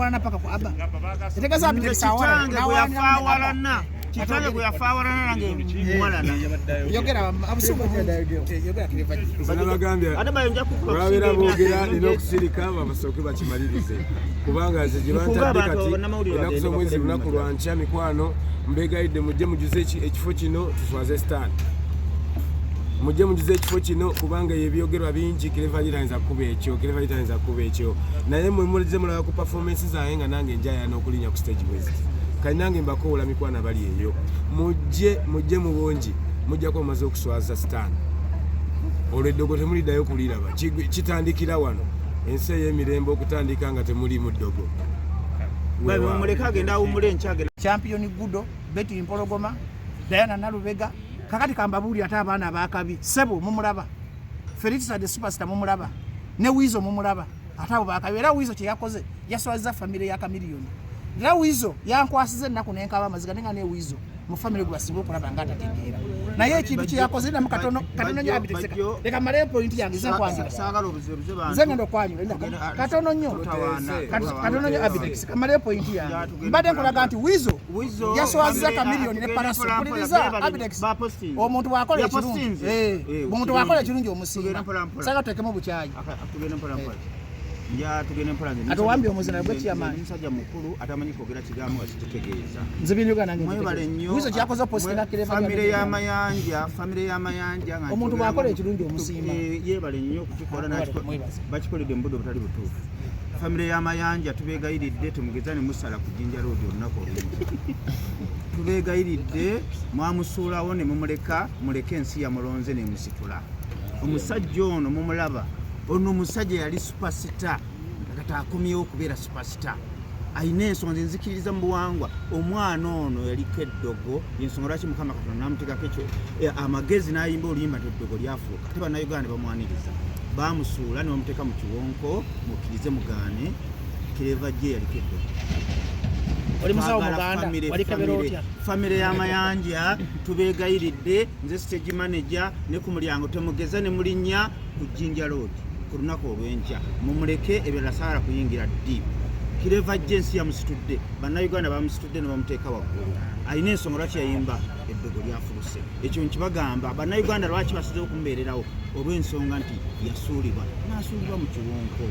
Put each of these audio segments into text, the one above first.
Nawalana paka ku Abba. Etegeeza Nze kitange gwe yafaawalana, kitange gwe yafaawalana nange muwalana. Yogera abusungu bungi. Yogera Clever J. Nze nabagambye Ate bayo nja kukuba olwabeera kusinga boogera emyaka nina okusirika basooke bakimalirize, kubanga nze gye Mukunge bantadde abantu kati bannamawulire ennaku bagende z'omwezi bakole lunaku emirimu. lwa nkya. Mikwano, mbegayidde mujje mujuze ekifo kino, tuswaze sitaani. Mujje mujuze ekifo kino kubanga ebyogerwa bingi. Clever J tayinza kukuba ekyo, Clever J tayinza kukuba ekyo, naye mwe mulize mulaba ku performance zange nga nange njaya n'okulinnya ku stage bweziti. Kali nange mbakoola, mikwano abali eyo, mujje, mujje mu bungi, mujja kuba mumaze okuswaza sitaani. Olwo eddogo temuliddayo kuliraba. Kitandikira wano, ensi ey'emirembe okutandika nga temuli mu ddogo. Babe, muleke agenda awummule, enkya agenda. Champion Gudo, Betty Mpologoma, Diana Nalubega. Kakati kambabuulire, ate abaana abakabi, sebo mumulaba Felix the Superstar, mumulaba ne Wizo mumulaba, ate abo bakabi. Era Wizo kyeyakoze yaswaziza famire ya Chameleone. Era Wizo yankwasiza ennaku nenkaba amaziga, nenga ne Wizo mu famire gwe basinga okulaba nga atategeera, naye ekintu kyeyakoze namu katono katono nnyo. Abitekiseka, leka maleyo point yange, nze nkwanjula. Saagala obuzebuze bantu. Nze ngenda okwanjula katono nnyo. Totawaana. Katono nnyo, Abitex, kamaleyo point yange. Mbadde nkulaga nti Wizo Wizo, yaswaziza family, Chameleone ne tugende Pallaso. mpola mpola, Mpuliriza, bebali, Abitex, bapostinze. omuntu bw'akola ekirungi, Yapostinze. omuntu Kirungi. bw'akola ekirungi Tugende omusiima. mpola mpola. Saga tutekemu bukyayi. Tugende mpola mpola. Nja tugende mpola nze. Ate owambye omuzina gwe chairman. Ndi musajja mukulu atamanyi kwogera kigambo nga kitegeeza. Nze byenjogera nange Mwebale nnyo. Wizo kyakoze postinga Clever. Famire y'Amayanja, famire y'Amayanja nga Omuntu nkyogeramu- bw'akola ekirungi omusiima. Yeebale nnyo okukikola. Mwebale, mwebaze. Bakikoledde mu budde obutali butuufu. Famire y'Amayanja, tubeegayiridde, temugeza ne musala ku Jinja Road olunaku olw'enkya. Tubeegayiridde, mwamusuulawo ne mumuleka, muleke ensi yamulonze nemusitula. Omusajja ono mumulaba, ono omusajja yali superstar, kati akomyewo okubeera superstar. Ayina ensonga, nze nzikiririza mu buwangwa. Omwana ono yaliko eddogo, yensonga lwaki Mukama Katonda namutegako ekyo amagezi n'ayimba oluyimba nti eddogo lyafuuka. Ate Bannayuganda ne bamwaniriza, bamusuula ne bamuteeka mu kiwonko. Mukkirize mugaane, Clever J yaliko eddogo. Oli musawo Twagala muganda, walikebera otya? Famire y'Amayanja, tubeegayiridde, nze stage manager ne ku mulyango, temugeza ne mulinnya ku Jinja Road ku lunaku olw'enkya. Mumuleke, ebirala saagala kuyingira deep. Clever J ensi yamusitudde, Bannayuganda bamusitudde ne bamuteeka waggulu. Alina ensonga lwaki yayimba eddogo lyafuluse. Ekyo nkibagamba, Bannayuganda lwaki basize okumubeererawo, olw'ensonga nti yasuulibwa, n'asuulibwa mu kiwonko.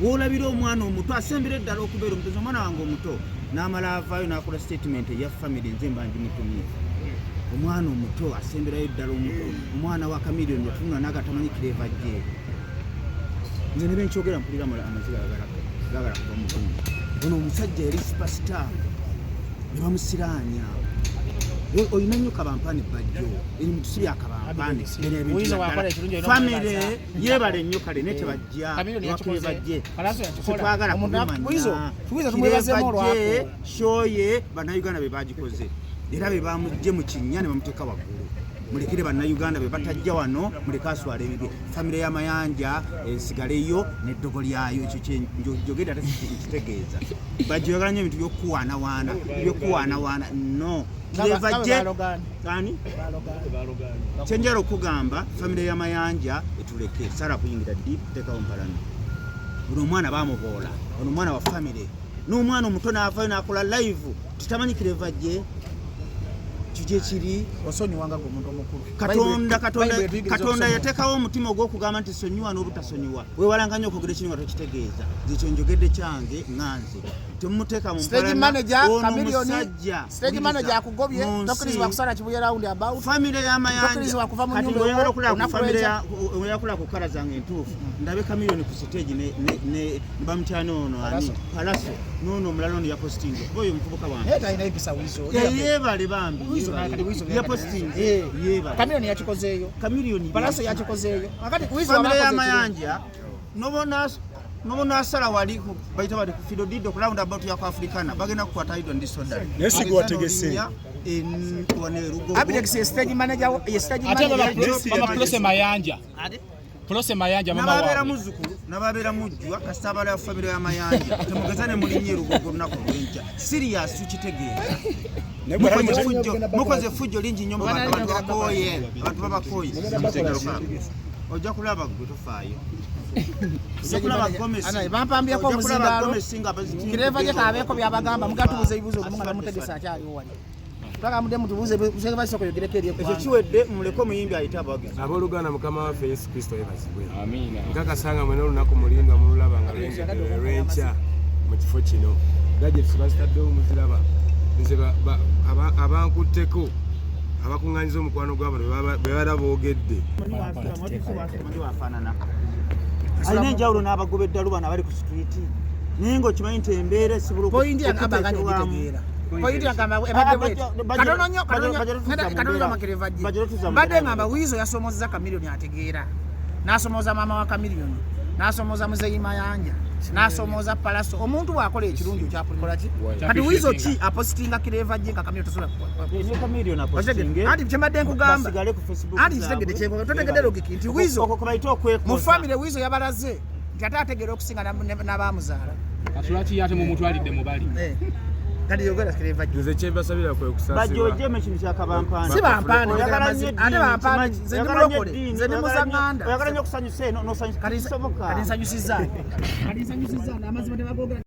Woolabira omwana omuto asembera eddala okubeera omutozi, omwana wange omuto n'amala avaayo n'akola statement eya family, nze mba ngimutumye. Omwana omuto asemberayo ddala omuto, omwana wa Chameleone, yatunula naga tamanyi Clever J. Nze ne benkyogera mpulira amaziga gagala kuva mu gumu. Ono omusajja yali superstar ne bamusiraanya. Olina nnyo kabampane bajjo ebintu si byakabampane. Wizo bw'akola ekirungi olina Famire okumwebaza. yeebale nnyo, kale naye tebajja. Chameleone yakikoze, bajje Pallaso yakikola. Tetwagala Omuntu kubimanya. Wizo tumwebazeemu olwako. Shoye Bannayuganda be bagikoze era be bamugje mu kinnya ne bamuteeka waggulu. Mulekere Bannayuganda be batajja wano, muleke aswala ebibye. Famire y'Amayanja esigaleyo n'eddogo lyayo. Ekyo kyenjogedde ate nkitegeeza. Bajjoyagala nnyo ebintu by'okuwaanawaana, by'okuwaanawaana no Nga Clever bwe J balogana. Ani? Balogana. Kyenjala okugamba, famire y'Amayanja etuleke, sara kuyingira deep, tekawo mpalano. Ono omwana bamuboola, ono omwana wa famire n'omwana omuto n'avaayo n'akola live titamanyi Clever J kyo kiri. Osonyiwanga gwe omuntu omukulu. Katonda, Katonda, Bayibuli etuyigiriza Katonda okusonyiwa. yateekawo omutima ogw'okugamba nti sonyiwa n'obutasonyiwa. Weewalanga nnyo okwogera ekintu nga tokitegeeza. Nze kyo njogedde kyange nga nze, temumuteeka mu Stage mpalana. manager Ono Chameleone, omusajja, stage manager akugobye, mu nsi, tokkirizibwa kusala Kibuye round about. Famire y'Amayanja Tokkirizibwa kuva mu kati nyumba ng'oyagala ewo, okulaba ku olunaku famire lw'enkya. oyagala kulaba ku kala zange entuufu, ndabe Chameleone ku stage ne bamutyana ono ani? Pallaso. Pallaso n'ono omulala ono yapostinze, kuba oyo omuvubuka wange. Naye talina empisa Wizo. Yeebale bambi. Wizo yeebale. kati Wizo Yapostinze, yeebale. Chameleone yakikozeeyo. Chameleone Pallaso yakikozeeyo. Akati Wizo famire abakoze y'Amayanja nobona asala wali bayita bali ku Fido Dido ku round about ya ku Africana, bagenda kukwata idon disorder. Naye si gwe wategese. Abitex ye stage manager, ye stage Ate manager. mama Prose Mayanja, Prose Mayanja, mama Nababeera waabwe. muzzukulu nababeera mujjwa, kasita abala ya famire y'Amayanja, temugeza ne mulinnya erugogo olunaku olw'enkya. Serious, tukitegeeza. Naye bwe Mukoze effujjo lingi nnyo mu bantu, abantu babakooye, abantu babakooye. Ojja kulaba gwe, tofaayo. Ojja kulaba Gomesi. Anaye, bampambyeko Ojja kulaba omuzindaalo. Gomesi nga bazitimbudde. Kireva gye kabeeko byabagamba mugatubuuza ebibuuzo ogumu nga namutegesa akyaliwo wali. Twagamba mutubuuze basooka yogereko eri Ekyo eggwanga. kiwedde, muleke omuyimbi ayite abawagizi. Abooluganda, Mukama waffe Yesu Kristo yebazibwe. Amiina. Nkakasanga mwena olunaku mulindwa mululaba nga lwengedde lwenkya mu kifo kino. Gadgets bazitaddewo, muziraba. Nze abankutteko abakuŋŋanyiza omukwano gwabo bwe baba boogedde. Wafaanana alina enjawulo n'abagoba eddalu bano abali ku street, naye ng'okimanyi nti embeera esobola Point yange aba aganye okuteekebwamu. gitegeera. Point yange amba ebadde bweti. Katono nnyo, katono nnyo, katono nnyo Makereva gye. Mbadde ngamba Weasel yasomozza Chameleone ategeera. N'asomooza maama wa Chameleone. N'asomooza Muzeeyi Mayanja. N'asomooza Palaso. Omuntu bw'akola ekirungi okyakola ki? Kati Weasel ki apositinga Kireva gye nga Chameleone tosobola Ne Chameleone apositinge. Anti kye mbadde nkugamba. Basigale ku Facebook Anti zaabwe. kitegedde kyenkola. Totegedde logic nti Weasel Okwo kwe bayita okwekoza. mu family Weasel yabalaze nti ate ategeera okusinga n'abaamuzaala. Kati lwaki ye ate mumutwalidde mu bali? Eh. Kati yogera Kireva gye. Nze kyembasabira kwe Bajja kusaasirwa. ojjemu ekintu kya kabampaani. Si bampaani, Oyagala nnyo ate eddiini, bampaani, kimanyi. nze ndi Oyagala nnyo mulokole, eddiini, nze ndi oyagala nnyo- Muzanganda. Oyagala nnyo okusanyusa eno n'osanyusa. Kati Kisoboka. kati nsanyusizza. Kati nsanyusizza n'amazima tebagogera.